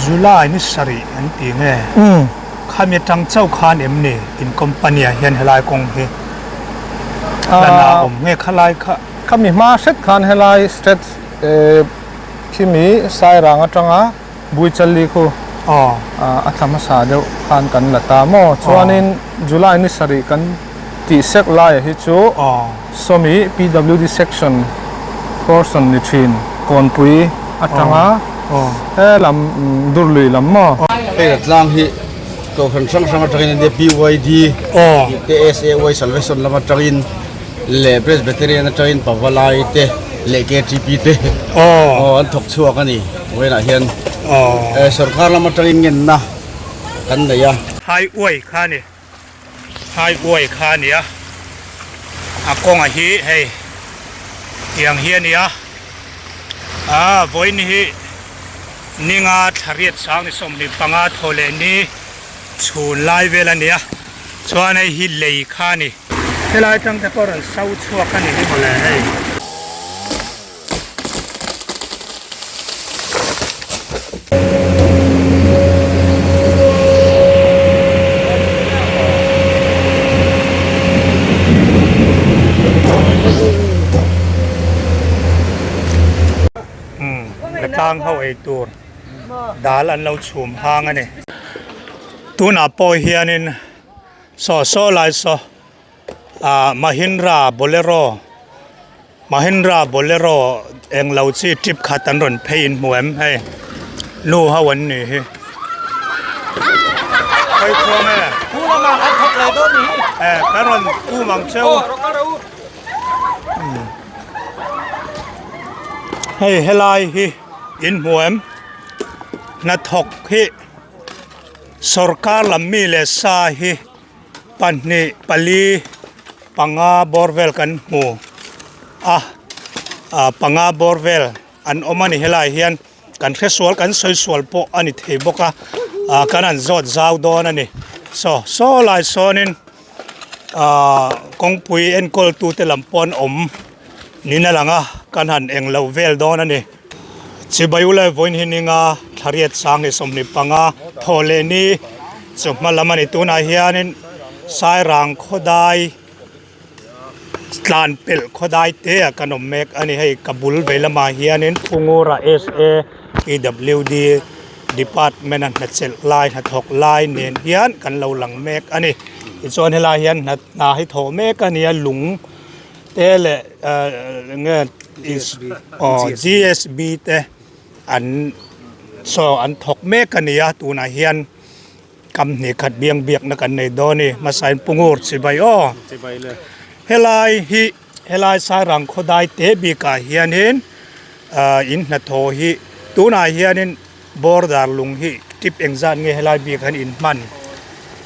July ni sarih an ti nge? Khami atang chauh khan em ni in company ah hian helai kawng hi hlan a awm nge khalai kha? Khami hma hret khan helai stretch khimi Sairang atanga Buichali khu a thla hmasa deuh khan kan la ta maw? Chuanin July ni sarih kan tih sek laia hi chu sawmi PWD section portion ni thin Kawnpui atanga he lam Durlui lam maw? Hei la tlang hi Kohhran hrang hrang atangin an nia BYD tih te SAY Salvation lam atangin leh Presbyterian atangin Pavalai te leh KTP te aw an thawk chhuak a ni vawiinah hian sorkar lam atangin ngenna kan nei a. Highway kha a ni. Highway kha a ni a, a kawnga hi hei tiang hi a ni a, aa vawiin hi ninga thlariat sang ni 25 thaw leh ni chhun lai vel a ni a, chuan hei hi lei kha a ni. Helai atang te pawh rawn so chhuak a ni hi mawle hei. Tlang ho ei tur dal an lo chhum hang a ni. Tunah pawh hianin saw saw lai saw ah Mahindra Bolero Mahindra Bolero eng lo chi trip khat an rawn phei in hmu em hei nu ho an nih hi khawi khuang e e ka rawn um ang cheu hei helai hi in hmu em hnathawk hi sawrkar lam mi leh sa hi. Pahnih pali panga bawr vel kan hmu a ah panga bawr vel an awm a ni helaiah hian kan hresual kan sawi sual pawh a ni thei bawk a ah kan han zawt zau dawn a ni saw saw lai sawnin ah kawngpui enkawl tute lam pawh an awm niin a lang a kan han englo vel dawn a ni. Chibai ula vawiin hi ninga thlariat sang ni 25 thaw leh ni chawhma lam a ni tunah hianin Sairang khawdai tlan pelh khawdai te ah kan awm mek a ni hei ka bul vei lamah hianin Pungura SA PWD department a hnachelh lai hnathawk lai nen hian kan lo lang mek a ni tichuan helaiah hian hna hi thawh mek a ni a lung te leh eng nge aw GSB te an saw an thawk mek a ni a tunah hian kam hnih khat biang biakna kan nei dawn a ni hmasain Pungur chibai aw helai hi helai Sairang khawdai te bikah hianin ah in hnathawh hi tunah hianin border lung hi trip engzat nge helai bik hian in hman.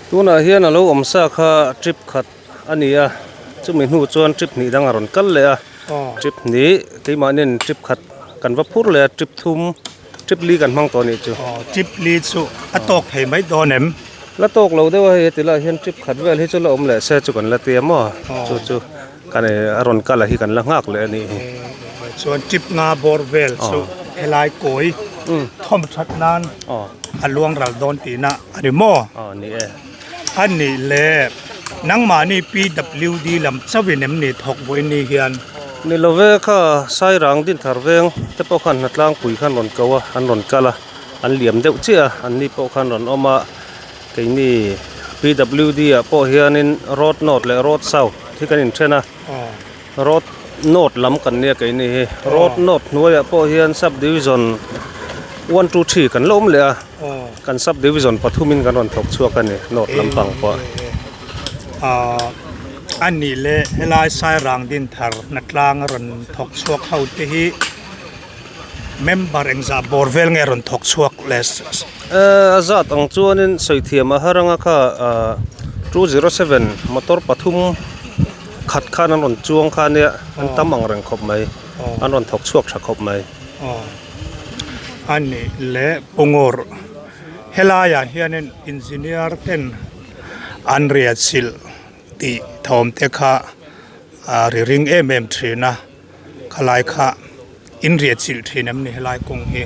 Tunah hian a lo awm sa kha trip khat. A ni a, chumi hnu chuan trip hnih dang a rawn kal leh a, trip hnih keimahniin trip khat kan va phur leh a, trip thum, trip li kan hmang tawh a nih chu. Aw, trip li chu a tawk thei mai dawn em? La tawk lo deuh a hei heti lai hian trip khat vel hi chu la awm leh se chu kan la ti a maw, chu chu kan a rawn kal a hi kan la nghak leh a nih hi. Chuan trip nga bawr vel chu helai kawi thawm that nan a luang ral dawn tihna a ni maw? Aw ni e. A nih le, nangmahni PWD lam chauhin em ni thawk vawi ni hian? Ni lo ve kha, Sairang Dinthar veng te pawh khan hnatlangpui khan rawn ko a, an rawn kal a, an liam deuh chiah a, an ni pawh khan rawn awm a, keini PWD ah pawh hianin Road North leh Road South hi kan inthen a, Road North lam kan nia keini hi, Road North hnuaiah pawh hian Sub Division one two three kan la awm leh a. Kan sub division pathumin kan rawn thawk chhuak a ni north lampang pawh. A nih leh helai Sairang Dinthar hnatlang a rawn thawk chhuak ho te hi member engzah bawr vel nge rawn thawk chhuak le? A zat ang chuanin Sawithiam a har anga kha 207 motor pathum khat khan an rawn chuang kha ania an tam ang reng khawp mai an rawn thawk chhuak tha khawp mai. A nih leh Pungawr helaiah hianin engineer ten an riahchilh tih thawm te kha a ri ring em em thin a khalai kha in riahchilh thin em ni helai kawng hi.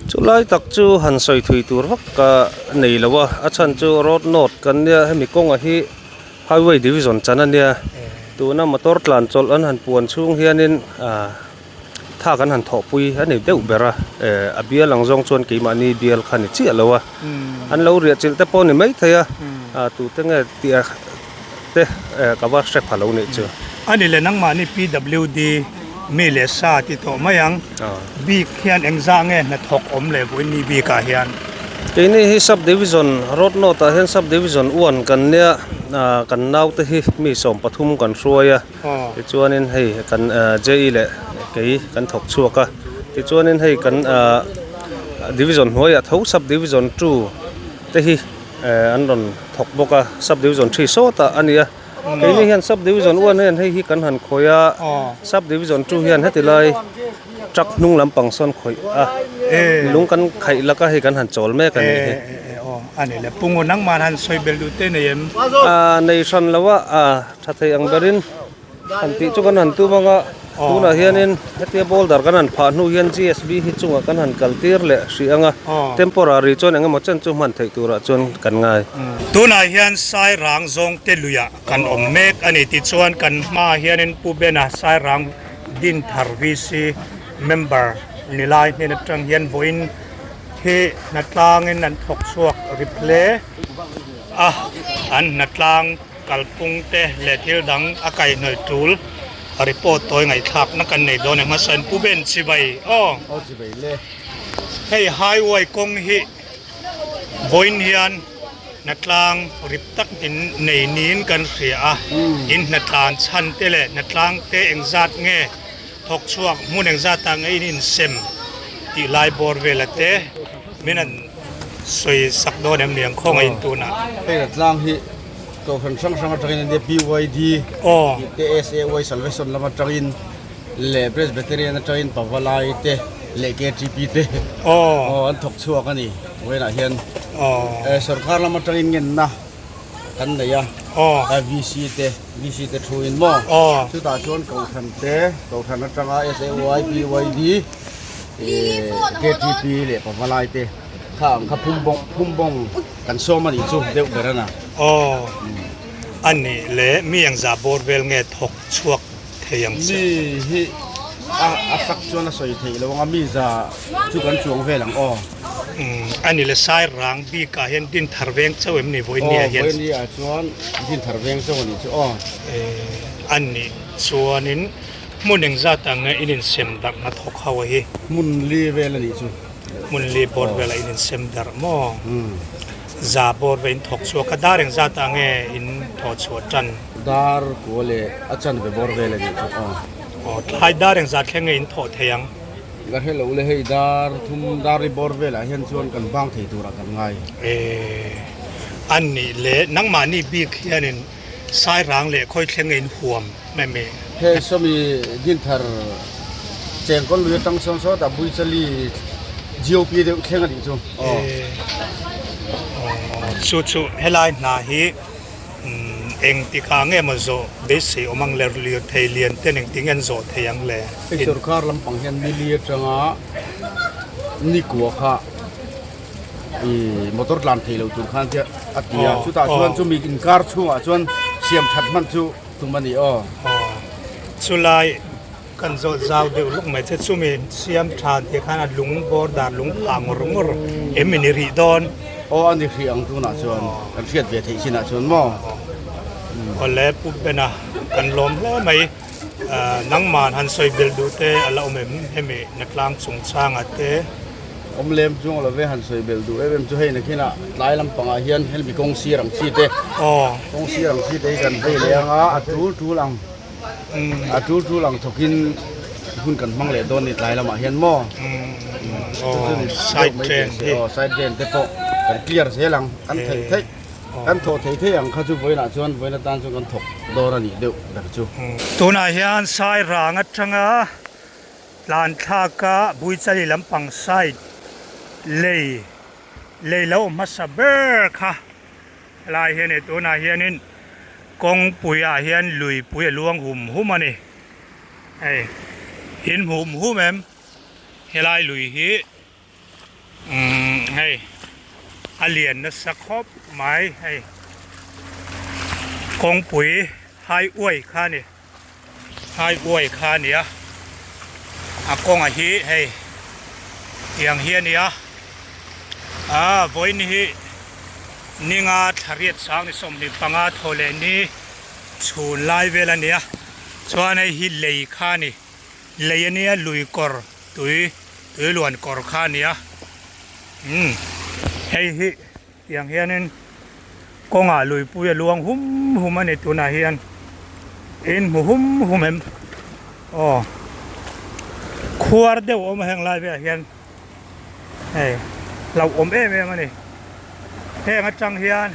Chulai tak chu han sawi thui tur vak ka nei lo a, a chhan chu road note kan nia hemi kawnga hi highway division chan a nia tuna motor tlan chawlh an han puan chhung hianin ah tha kan han thawhpui a ni deuh ber a eh a bial ang zawng chuan keimahni bial kha a ni chiah lo a an lo riah chilh te pawh a ni maithei a ah tute nge tih a te eh ka va hre pha lo nih chu. A ni le nangmahni PWD mi leh sa ti tawh mai ang bik hian engzah nge hnathawk awm leh vawiin ni bikah hian. Keini hi sub division road note ah hian sub division one kan nia ah kan naute hi mi 13 kan hruai a tichuanin hei kan JE leh kei kan thawk chhuak a tichuanin hei kan ah division hnuaiah tho sub division 2 te hi. Eh an rawn thawk bawk a sub division 3 sawtah a ni a keini hian sub division 1 hian hei hi kan han khawih a sub division 2 hian heti lai truck hnung lampang sawn khawih a lung kan khaih lak a hei kan han chawl mek a nih hi. A ni le pungu nangmah han sawi bel duh te nei em? A nei hran lo a a tha thei ang berin. Han tih chu kan han tum ang a, tunah hianin hetia boulder kan han phah hnu hian GSB hi chungah kan han kal tir leh hrih ang a, temporary chuan eng emaw chen chu hman theih turah chuan kan ngai. Tunah hian Sairang zawngte luiah kan awm mek a ni tichuan kan hmaah hianin Pu Bena Sairang Dinthar VC member ni lai hnen atang hian vawiin hi hnatlangin an thawk chhuak rip hle a, an hnatlang. Kalphung te leh thil dang a kaihhnawih tul report tawi ngaihthlakna kan nei dawn e hmasain Pu Ben Chibai aw. Aw Chibai le. Hei highway kawng hi vawiin hian hnatlang rip tak in nei niin kan hria a, in hnatlan chhan te leh hnatlang te engzat nge thawk chhuak hmun engzat ah nge in insem tih lai bawr vela te min an sawi sak dawn em ni ang khawngaih in tunah. Hei hnatlang hi. Kohhran hrang hrang atangin an nia BYD tih te SAY Salvation lam atangin leh Presbyterian atangin Pavalai te leh KTP te aw an thawk chhuak a ni vawiinah hian sorkar lam atangin ngenna kan nei a VC te VC te thuin maw chutah chuan kohhran te kohhran atanga SAY BYD KTP leh Pavalai te kha ang kha phum phum bawng Kan sawm a nih chu deuh ber a na. Aw, a nih leh mi ang zah bawr vel nge thawk chhuak thei ang che? Mi hi a a sak chuan a sawi theih lo ang a, mi za chu kan chuang vel ang aw. Umm, a nih leh sai rang bik ah hian din thar veng chauh em ni vawiin ah hian? Aw, vawiin ah chuan din thar veng chauh a nih chu aw. Eh, a nih chuanin hmun engzat ang nge in insem darh hnathawk ho hi? Hmun li vel a nih chu. Hmun li bawr velah in insem darh maw? Za bawr ve in thawk chhuak a, dar engzat ah nge in thawh chhuah tan? Dar kua leh a chanve bawr vel a nih chu aw. Aw, tlai dar engzat thleng nge in thawh thei ang? Ka hre lo le, hei dar thum dar li bawr velah hian chuan kan bang thei turah kan ngai. Eh, a nih leh nangmahni bik hianin Sairang leh khawi thleng nge in huam em em? Hei sawmi Dinthar chengkawl lui atang sawn sawtah Buichali GOP deuh thleng a nih chu aw. Chu chu helai hna hi eng tikah nge maw zawh beisei awm ang le lirthei lian ten engtin nge an zawh thei ang le? Hei sorkar lampang hian nili atanga nikua kha motor tlan thei lo tur khan chiah a ti a chutah chuan chumi inkar chhungah chuan siam that hman chu tum a ni aw. Chulai kan zawt zau deuh lawk mai che chumi siam tha tih khan a lung border lung phah ngawr ngawr em in i rih dawn. Aw a ni hrih ang tunah chuan kan hriat ve theih chinah chuan maw. Awle Pu Bena kan lawm hle mai nangman han sawi belh duh te a la awm em hemi Natlang chungchangah te. Awm lem chuang lo ve han sawi belh duh em em chu hei nakinah tlai lampangah hian helmi kawng sir ang chi te kawng sir ang chi te hi kan vei leh ang a a tul tul ang a tul tul ang thawkin hun kan hmang leh dawn a ni tlai lamah hian maw side drain hi side drain te pawh kan clear zel ang kan theih theih kan thawh theih theih ang kha chu vawiinah chuan vawiin atan chuan kan thawk dawn a nih deuh ber chu. Tunah hian Sairang atanga Tlan thlaka Buichali lampang side lei lei lo awm hmasa ber kha helai hian ih tunah hianin kawngpui ah hian luipui a luang hum hum a ni hei in hmu hum hum em helai lui hi. Umm hei a lian nasa khawp mai hei kawngpui highway kha a ni highway kha a ni a a kawngah hi hei tiang hi a ni a ah vawiin hi ninga thlariat sang ni 25 thaw leh ni chhun lai vel a ni a chuan hei hi lei kha a ni. Lei a nia lui kawr tui tui luan kawr kha a nia umm hei hi tiang hianin kawngah luipui a luang hum hum a ni tunah hian in hmu hum hum em aw khuar deuh a awm a heng lai velah hian hei hlauhawm em em a ni heng atang hian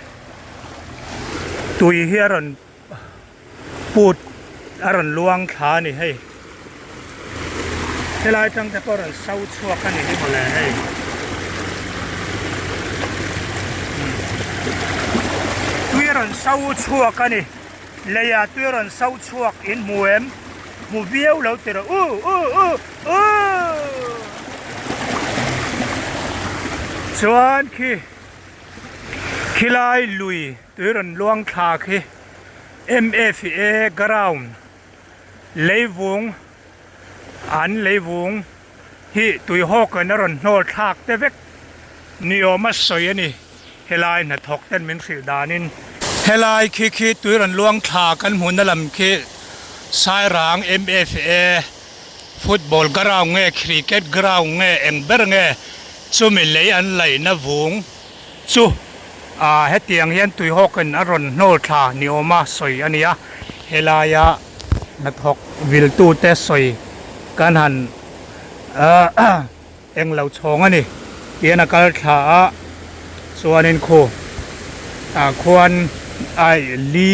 tui hi a rawn. Put a rawn luang thla a ni hei. Helai atang te pawh a rawn so chhuak a ni hi mawle hei. Tui a rawn so chhuak a ni. Leiah tui a rawn so chhuak in hmu em? Hmu viau lo ti rawh u u u u. Chuan khi khilai lui. Tui rawn luang thla khi MFA ground leivung an leivung hi tui hawk in a rawn hnawl thlak te vek ni awm a sawi a ni helai hnathawk ten min hrilh danin. Helai khi khi tui rawn luang thla kan hmuhna lam khi Sairang MFA football ground nge cricket ground nge eng ber nge chumi lei an laihna vung Chu ah hetiang hian tuihawkin a rawn hnawl thla ni awma sawi a ni a, helaia hnathawk viltute sawi kan han eng lo chhawng a ni tian a kal thla a, chuanin khu ah khuan ai li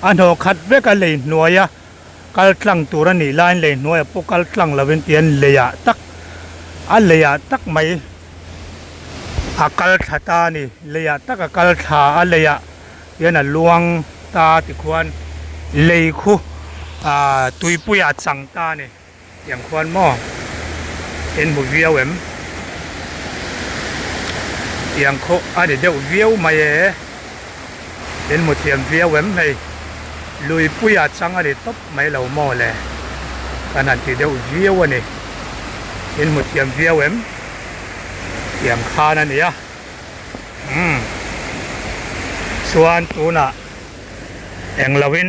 a hnawh khat vek a lei hnuaia kal tlang tur a nih laiin lei hnuaiah pawh kal tlang lovin tian leiah tak a leiah tak mai a kal thla ta a ni leiah tak a kal thla a leiah hian a luang ta tikhuan lei khu ah tuipuiah a chang ta a ni tiang khuan maw in hmu viau em tiang khaw a ni deuh viau mai e. In hmu thiam viau em hei? Luipuia chang a ni tawp mai lo maw le? Kan han ti deuh viau a ni. In hmu thiam viau em? Thiam khan a nia. Umm. Chuan tunah eng loin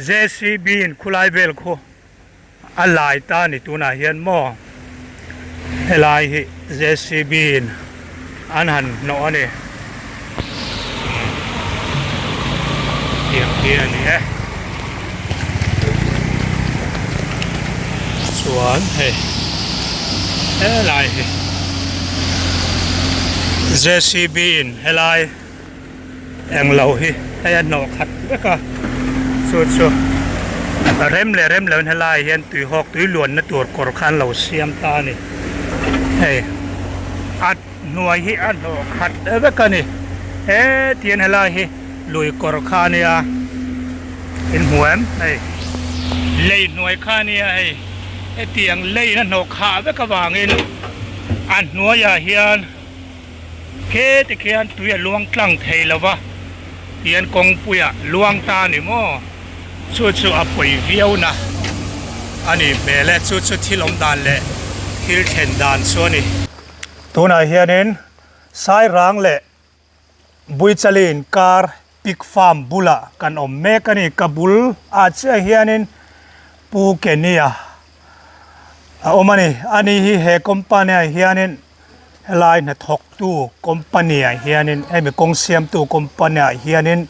JCB in khulai vel khu a lai ta a ni tunah hian maw helai hi JCB in an han hnawh a ni tiang hi a ni e chuan hei helai hi JCB in helai. Englo hi hei a hnawh khat vek a chu chu rem leh rem loin helai hian tuihawk tui luanna tur kawr kha an lo siam ta a ni hei a hnuai hi a hnawh khat vek a ni hetiang helai hi lui kawr kha a nia in hmu em hei lei hnuai kha a nia hei hetiang leiin a hnawh khah vek avangin a hnuaiah hian. He ti khian tui a luang tlang thei lo va, tihian kawngpuia luang ta a ni maw? Chu chu a pawi viau na a ni hmel e, chu chu thil awm dan leh thil thlen dan chu a ni. Tunah hianin Sairang leh Buichali inkar Pig Farm bulah kan awm mek a ni. Ka bul ah chiah hianin Pu Kenny-a a awm a ni. Ani hi he company ah hianin Helai hnathawktu company ah hianin hemi kawng siamtu company ah hianin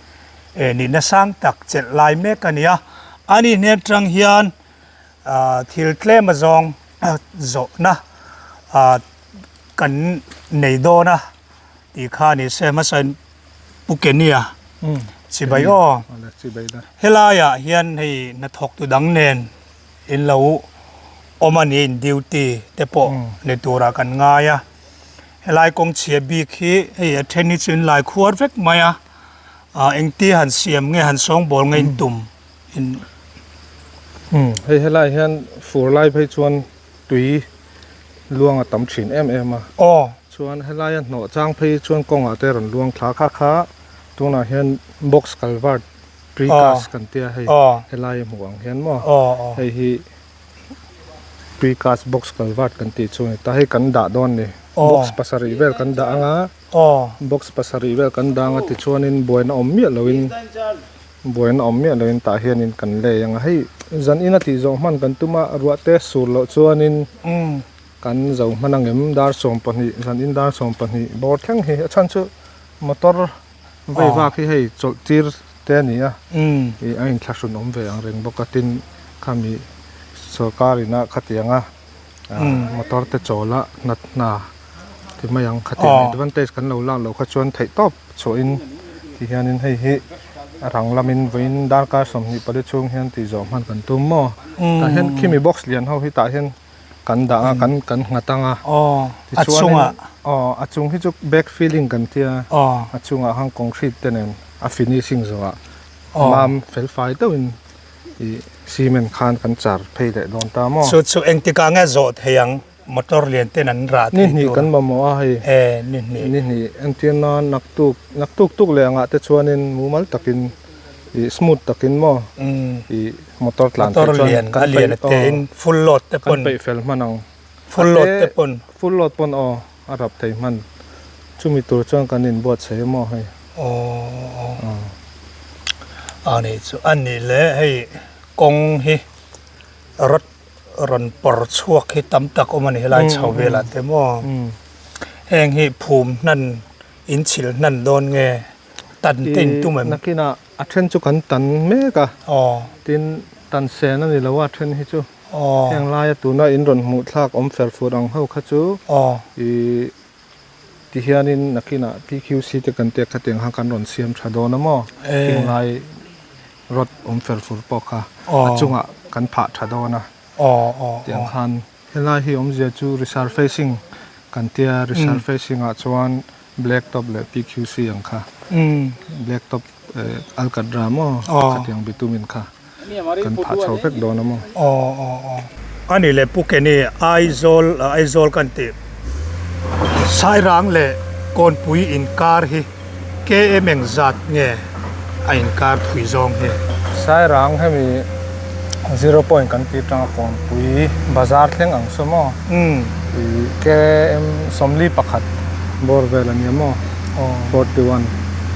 eh nihna sang tak chelh lai mek a ni a ani hnen atang hian ah thil tlem azawng zawhna ah kan nei dawn a tih kha a ni se hmasa in Pu Kenny-a chibai aw helaiah hian hei hnathawktu dang nen in lo awm a ni in duty te pawh ni turah kan ngai a helai kawng chhia bik hi hei a then hi chu in lai khuar vek mai a ah engtia han siam nge han sawngbawl nge in tum in Umm hei helai hian fur lai phei chuan tui luang a tam thin em em a. Aw. Chuan helaia hnawh chang phei chuan kawngah te rawn luang thla kha kha tunah hian box culvert precast kan tia hei helai hmuh ang hian maw hei hi precast box culvert kan tih chu a ni ta hei kan dah dawn a ni box pasarih vel kan dah ang a box pasarih vel kan dah ang a tichuanin buaina awm miah loin buaina awm miah loin tah hianin kan lei ang a hei zan ina tih zawh hman kan tum a ruah te sur loh chuanin. Kan zo hman angem dar 12 zan in dar 12 bawr thleng hi a chhan chu motor vei vak hi hei chawlh tir te a ni a ih a inthlahrun awm ve ang reng bawk a tin khami sorkar ina khatianga motor te chawl a hnat hna ti mai ang khatiang advantage kan lo lak loh kha chuan theih tawp chhuahin ti hianin hei hi a rang lamin vawiin darkar 24 chhung hian tih zawh hman kan tum maw tah hian khimi box lian ho hi tah hian. kan dah a kan kan nghat ang a a chungah aw a chung hi chu back filling kan tia a chungah khan concrete te nen a finishing zawhah mam fel fai deuhin ih cement khan kan char phei leh dawn ta maw chu chu engtikah nge zawh thei ang motor lian ten an rah thei tur ni hnih kan mamawh a hei e ni hnih ni hnih entir nan naktuk naktuk tuk leh angah te chuanin mumal takin ih smooth takin maw ih motor tlan motor lian a lian a te in full load te pawn kan peih fel hman ang full load te pawn full load pawn aw a rap thei hman chumi tur chuan kan in buatsaih emaw hei aw a nih chu a nih leh hei kawng hi rawt rawn pawr chhuak hi tam tak awm a ni helai chho velah te maw heng hi phum hnan in chhil hnan dawn nge tan te in tum em? Nakinah a then chu kan tan mek a, tin tan sen a ni lo a then hi chu heng laia tuna in rawn hmuh thlak awm fer fur ang ho kha chu ih ti hianin nakinah PQC te kan tek kha tiang khan kan rawn siam tha dawn a maw heng lai rod awm fer fur pawh kha a chungah kan phah tha dawn a tiang khan. Helai hi awmzia chu resurfacing kan tia resurfacing ah chuan black top leh PQC ang kha black top alkatra maw khatiang bitumen kha kan phah chho vek dawn a maw. A ni leh Pu Kenny Aizawl Aizawl kan tih Sairang leh Kawnpui inkar hi KM engzat nge a inkar thui zawng hi? Sairang hemi zero point kan tih atanga Kawnpui bazar thleng ang saw maw? Ih KM 41 bawr vel a nia maw? 41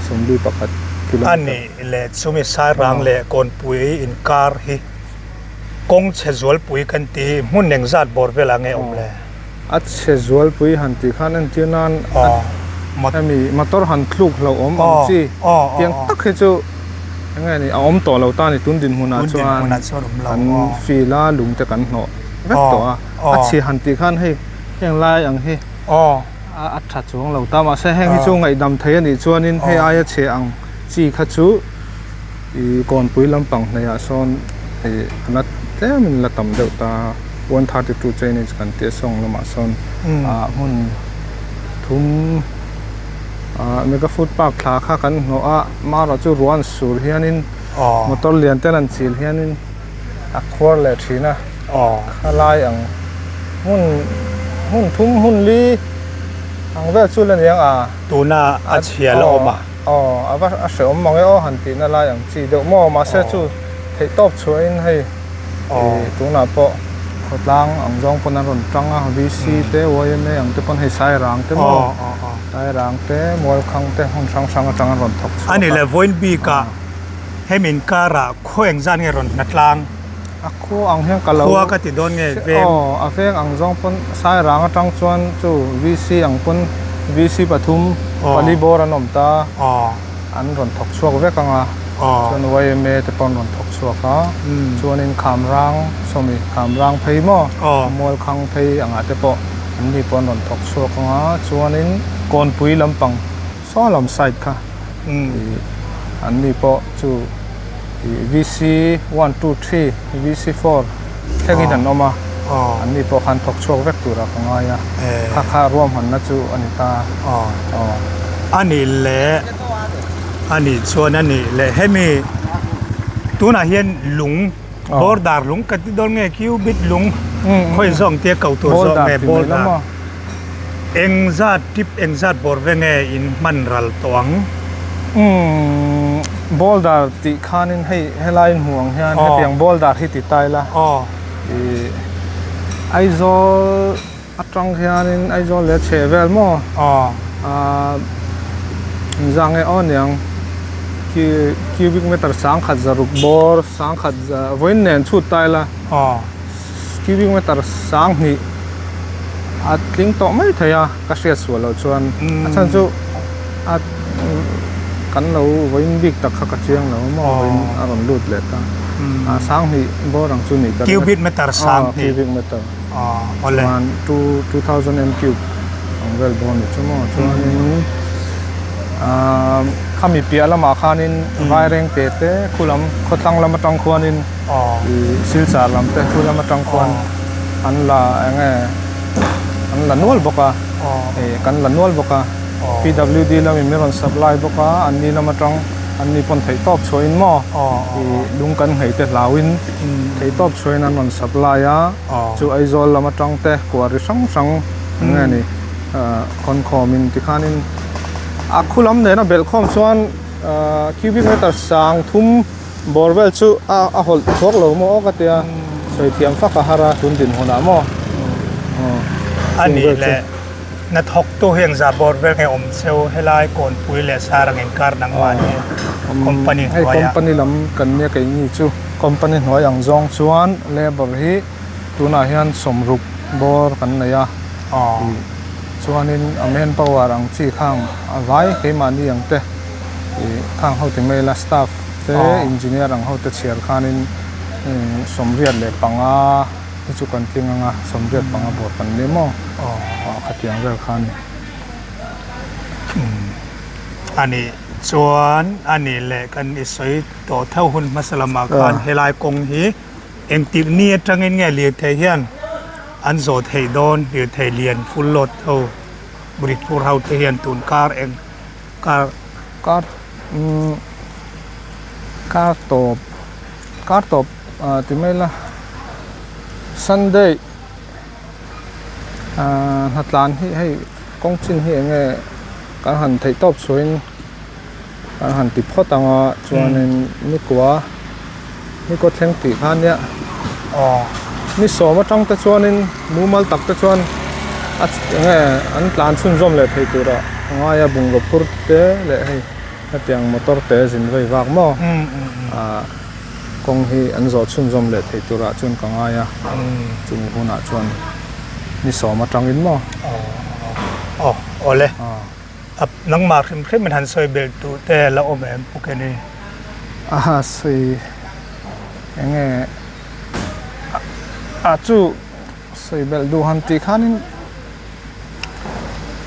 41 kilometer. A nih leh chumi Sairang leh Kawnpui inkar hi kawng chhe zualpui kan tih hi hmun engzat bawr velah nge awm le? A chhe zualpui han tih khan entir nan hemi motor han tluk hlauh awm ang chi tiang tak hi chu eng nge ni a awm tawh lo ta ni tun dinhmunah chuan kan feel a lung te kan hnawh vek tawh a a chhe han tih khan hei heng lai ang hi a tha chuang lo ta mahse heng hi chu ngaihdam thei a nih chuanin hei aia chhe ang chi kha chu ih kawnpui lampang hnaihah sawn ih a la tlemin la tam deuh ta 132 chainage kan tih a sawng lamah sawn ah hmun thum ah mega food park thla kha kan hnawh a marawh chu ruah an sur hianin motor lian ten an chil hianin a khuar leh thin a khalai ang hmun hmun thum hmun li ang vel chu la ni ang a tuna a chhia la awm a. Aw a va a hrehawm mang e aw han tihna lai ang chi deuh maw mahse chu theih tawp chhuahin hei ih tunah pawh khawtlang ang zawng pawn an rawn tang a VC te YMA ang te pawn hei Sairang te maw Sairang te Mualkhang te hmun hrang hrang atang an rawn thawk chhuak a. Ani leh vawiin bikah hemi inkarah khaw engzat nge rawn hna tlang? A khua ang hian ka lo Khua ka ti dawn nge veng? Aw a veng ang zawng pawn Sairang atang chuan chu VC ang pawn VC pathum pali bawr an awm ta an rawn thawk chhuak vek ang a chuan YMA te pawh an rawn thawk chhuak a chuanin Khamrang sawmi Khamrang phei maw Mualkhang phei angah te pawh an ni pawh an rawn thawk chhuak ang a chuanin Kawnpui lampang saw lam side kha ih an ni pawh chu ih VC 1 2 3 VC 4 thlengin an awm a an ni pawh khan thawk chhuak vek turah ka ngai a kha kha ruahmanna chu a ni ta aw a nih leh a nih chuan a nih leh hemi tunah hian lung border lung ka ti dawn nge cubit lung khawi zawng tia ko tur zawk nge border. Engzat tip engzat bawr ve nge in hman ral tawh ang? Umm boulder tih khanin hei helai in hmuh ang hian hetiang boulder hi ti ta ila. Ih Aizawl atang hianin Aizawl leh chheh vel maw? Aaa engzah nge aw niang cubic meter sangkhat zaruk bawr sangkhat vawiin nen chhut ta ila. Cubic meter sanghnih a tling tawh mai thei a ka hriat sual loh chuan a chhan chu a kan lo vawiin bik tak kha ka chiang lo maw vawiin a rawn lut leh ta a sanghnih bawr ang chu nih ka ring a Cubic meter sanghnih cubic meter chuan 2000 m cube ang vel bawr ni chu maw chuanin ah khami piah lamah khanin vaireng te te khulam khawtlang lam atang khuanin. Ih silchar lam te thu lam atang khuan an la eng nge an la nual bawk a ih kan la nual bawk a PWD lamin min rawn supply bawk a an ni lam atang an ni pawn theih tawp chhuahin maw ih lung kan nghei te hlauhin theih tawp chhuahin an rawn supply a chu Aizawl lam atang te kuari hrang hrang eng nge ni ah khawn khawmin tikhanin a khu lam nena belh khawm chuan ah cubic meter sang thum. Bawr vel chu a a hawlh thuak lo maw aw ka tia sawi thiam fak a har a tun dinhmun ah maw A nih leh hnathawk tu hi engzah bawr vel nge awm cheu helai Kawnpui leh Sarang inkar nangmah ni company hei hnuai ah. Company lam kan nia keini chu company hnuai ang zawng chuan labour hi tunah hian sawmruk bawr kan nei a chuanin a man power ang chi khang a vai keimahni ang te. Ih khang ho ti mai ila staff te engineer ang ho te chhiar khanin 75 hi chu kan tling anga 75 bawr kan ni maw ah khatiang vel kha a ni. A nih chuan a nih leh kan i sawi tawh theuh hun hmasa lamah khan helai kawng hi engtik ni atangin nge lirthei hian an zawh theih dawn lirthei lian full load ho Bridge ho te hian tun kar eng Kar kar umm kar tawp kar tawp ah ti mai ila Sunday ah hnatlan hi hei kawng chin hi eng nge kan han theih tawp chhuahin kan han ti phawt ang a chuanin nikua nikaw thleng tih kha nia ni sawm atang te chuanin mumal tak te chuan a eng nge an tlan chhunzawm leh thei tur a ngai a bungraw phur te leh hei hetiang motor te zin vei vak maw ah kawng hi an zawh chhunzawm leh thei turah chuan ka ngai a chumi hunah chuan ni sawm atangin maw. Aw awle. A nangmah hrim hrim in han sawi belh duh te la awm em Pu Kenny? Aha sawi eng nge a chu sawi belh duh han tih khanin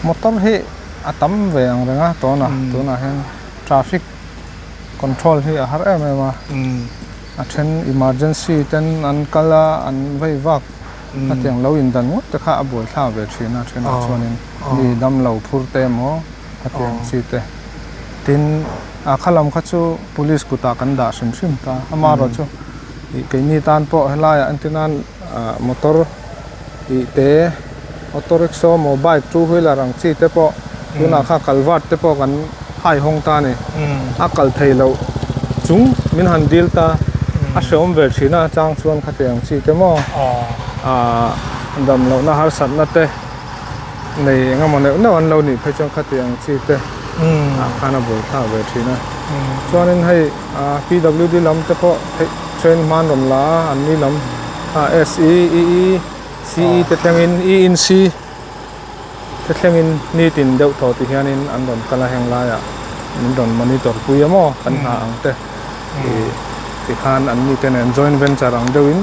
motor hi a tam ve ang reng a tuna tunah hian traffic control hi a har em em a a then emergency ten an kal a an vei vak. Hetiang lo indan ngawt te kha a buaithlak ve thin a, thenah chuanin mi damlo phur te emaw hetiang chi te. Tin, a kha lam kha chu police kutah kan dah hrim hrim ta. Amaherawh chu ih keini tan pawh helaiah entir nan motor ih te auto rickshaw emaw bike two wheeler ang chi te pawh tunah kha culvert te pawh kan hai hawng ta a ni. A kal thei loh chung min han dil ta a hreawm ve thin a chang chuan khatiang chi te maw ah dam lohna harsatna te nei eng emaw neuh neuh an lo nih phei chuan khatiang chi te ah khan a buai thlak ve thin a chuanin hei ah PWD lam te pawh theih train hman rawn la a an ni lam ah S E E E C E te thlengin E in C. Te thlengin nitin deuh tawh ti hianin an rawn kal a heng laiah min rawn monitor pui a maw kan hna ang te ih tikhan an ni te nen joint venture ang deuhin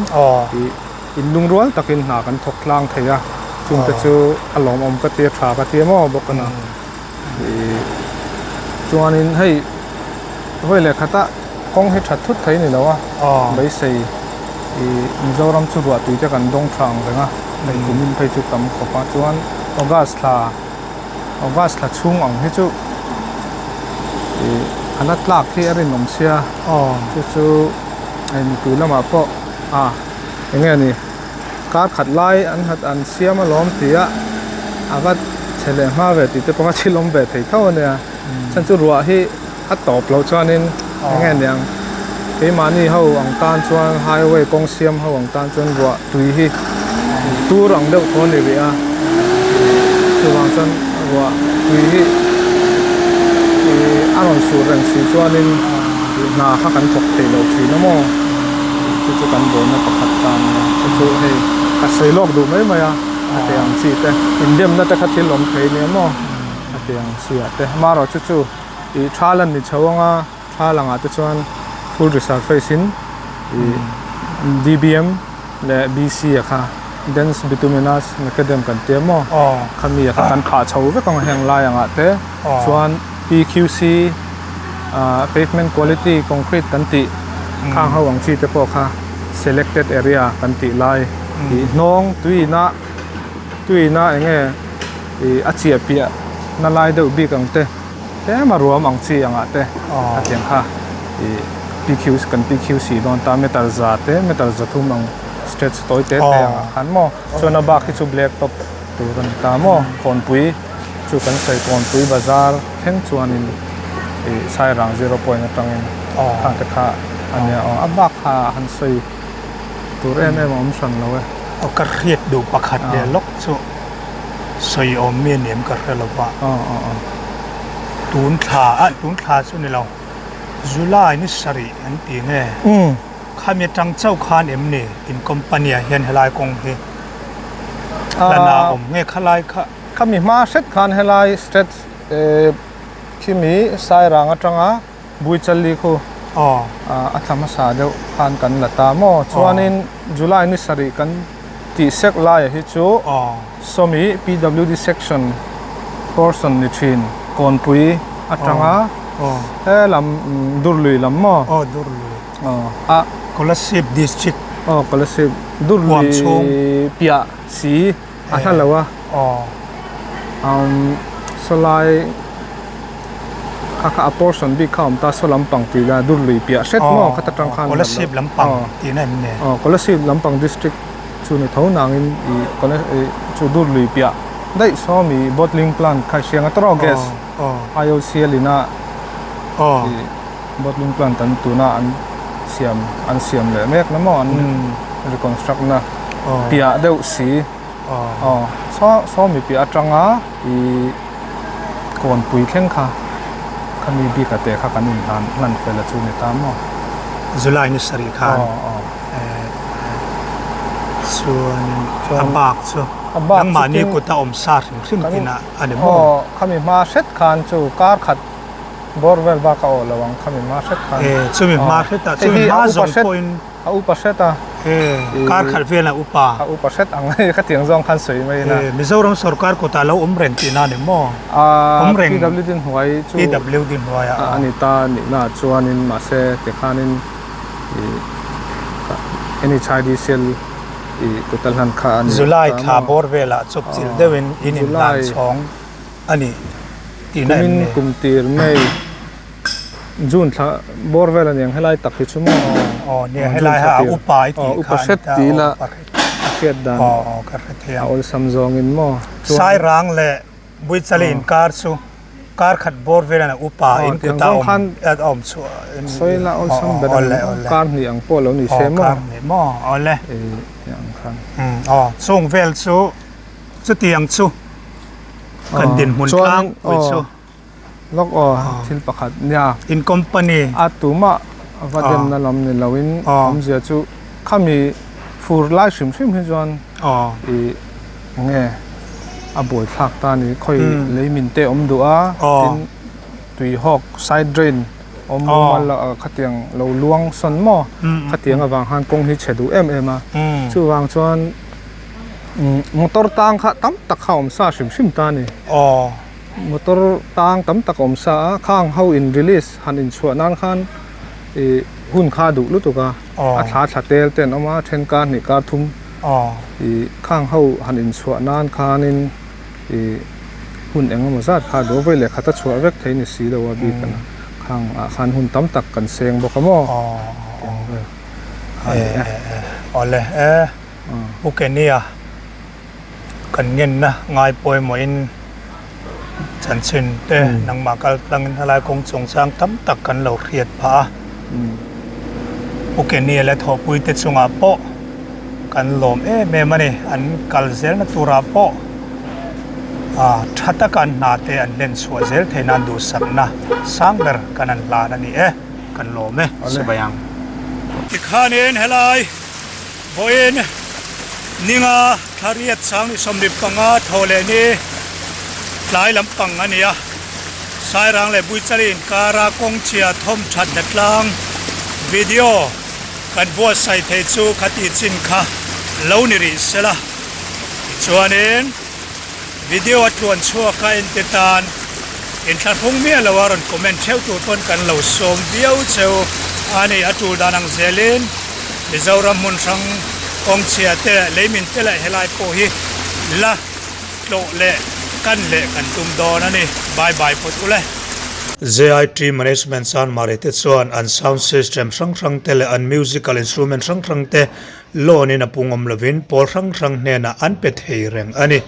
ih inlungrual takin hna kan thawk tlang thei a chungte chu a lawmawm ka ti a tha ka ti a maw bawk a na ih chuanin hei vawi leh khata kawng hi that thut thei a ni lo a beisei ih Mizoram chu ruah tui te kan dawng tha ang reng a. Hei kumin phei chu tam khawp a chuan August thla August thla chhung ang hi chu ih a la tlak hi a rinawm sia chu chu hei mipui lamah pawh ah eng nge ni kar khat lai an hat an siam alawm tih a a va. chhe leh hma ve tih te pawh kha thil awm ve thei tho a nia. Chhan chu ruah hi a tawp loh chuanin eng nge niang keimahni ho ang tan chuan highway kawng siam ho ang tan chuan ruah tui hi tur ang deuh thaw a ni rih a chuvang chuan ruah tui hi ih a rawn sur reng si chuanin hna kha kan thawk thei lo thin a maw chu chu kan buaina pakhat ta a nia chu chu hei ka sawi lawk duh mai mai a a teh ang chi te indemna te kha thil awm thei a nia maw a teh ang chi ah te amaherawhchu chu chu ih tha lan ni chho anga thla langah te chuan full resurface in ih D_B_M leh B_C a kha dense bituminous macadam kan tia maw khami a kha kan phah chho vek ang heng lai angah te chuan P_Q_C ah pavement quality concrete kan tih khang ho ang chi te pawh kha selected area kan tih lai ih hnawng tuiina tuiina eng nge ih a chiah piah na lai deuh bik ang te. Tlem a ruam ang chi angah te a tiang kha ih PQ kan PQC dawn ta meter za te meter za thum ang stretch tawi te te angah khan maw chuan a bak hi chu black top tur a ni ta maw kawnpui chu kan sawi kawnpui bazar thleng chuanin ih sairang zero point atangin khang te kha a nia aw a bak kha han sawi tur em em a awm hran lo e. Aw ka hriat duh pakhat leh lawk chu. Sawi awm mi aniam ka hre lo va. Tun thla ah tun thla chu ni lo July ni sarih an ti nge khami atang chauh khan em ni in company ah hian helai kawng hi hlan a awm nge khalai kha. Khami hma hret khan helai stretch khimi Sairang atanga Buichali khu a thla hmasa deuh khan kan la ta maw chuanin July ni sarih kan tih sek laia hi chu sawmi PWD section portion ni thin Kawnpui atanga he lam Durlui lam maw a Kolasib district aw Kolasib Durlui piah si a hla lo a sawlai kha kha a portion bik kha a awm ta saw lampang tih la dur lui piah hret maw khata tang khan Kolasib lampang tihna em ni aw Kolasib lampang district chu ni tho nangin ih ih chu dur lui piah daih sawmi bottling plant kha hriang a tawrh gas I_O_C_L ina ih bottling plant an tuna an siam an siam leh mek na maw an reconstruct na piah deuh si aw saw sawmi piah atanga ih kawnpui thleng kha khami bik a te kha kan in hlan hlan fel a chu ni ta maw July ni sarih khan chuanin a bak chu nangmahni kut a awm sa hrim hrim tina a ni maw aw khami hma hret khan chu kar khat bawr vel bak a awh lo ang khami hma hret khan chumi hma hret ah chumi hma zawng pawhin A upa hret a. E, kar khat vel a upa. A upa hret ang khatiang zawng khan sawi mai ina. E, Mizoram sorkar kutah lo awm reng tihna a ni maw? A, awm reng. PWD hnuai chu. PWD hnuai a. A ni ta nihna chuanin mahse tikhanin i NHIDCL i kuta hlan kha a ni. July thla bawr velah chawpchilh deuhin in inhlan chhawng a ni tihna em ni? Kumin kum tir mai. June thla bawr vel aniang helai tak hi chu maw aw nia helai ha a upa i tih kha upa hret ti ila a hriat dan aw aw ka hre thei a awlsam zawngin maw chuan Sairang leh Buichali inkar chu kar khat bawr vel a upa in kut a awm a awm chu sawi ila awlsam ber a kar hnih ang pawh lo ni se maw kar hnih maw awle ang khan aw chung vel chu chutiang chu kan dinhmun tlangpui chu. Lawk aw thil pakhat nia. In company. A tumah va demna lam ni loin awmzia chu khami fur lai hrim hrim hi chuan i enge a buai thlak ta a ni. Khawi lei min te awm duh a tin tui hawk side drain awm mumal khatiang lo luang sawn maw khatiang avang khan kawng hi chhe duh em em a. Chuvang chuan motor tang kha tam tak kha awm sa hrim hrim ta a ni. Motor tang tam tak a awm sa a, khang ho in release han inchhuah nan khan ih hun kha a duh lutuk a, a thla thla tel te an awm a, then kar hnih kar thum ih khang ho han inchhuah nan khanin ih hun eng emaw zat kha a duh a, vawi leh khat a chhuah vek thei ni si lo a bik a khang ah khan hun tam tak kan seng bawk a maw tiang vel kha a ni e. Awle e Pu Kenny-a. Kan ngenna ngai pawimawhin Chanchin te nangmah kal tlangin helai kawng chungchang tam tak kan lo hriat phah a. Pu Kenny leh thawhpui te chungah pawh kan lawm em em a ni. An kal zelna turah pawh tha taka an hna te an hlen chhuah zel theih nan duhsakna sang ber kan han hlan a ni e. Kan lawm e. Sipai ang. Tikhanin helai vawiin ninga thla riat sang ni 15 thaw leh ni tlai lampang a ni a. Sairang leh Buichali inkara kawng chhia thawm that hna tlang video kan buatsaih thei chu khati chin kha lo ni rih sela. Tichuanin video a tluan chhuak a ente tan inthlahrung miah lo a rawn comment theuh tur pawn kan lo sawm viau cheu a ni. A tul dan ang zelin Mizoram hmun hrang kawng chhia te leh leimin te leh helai pawh hi la tlawh leh kan leh kan tum dawn a ni. Bye bye phawt ule. JIT Management Chanmari te chuan an sound system hrang hrang te leh an musical instrument hrang hrang te loan in a pungawm lovin pawl hrang hrang hnenah an pe thei reng a ni.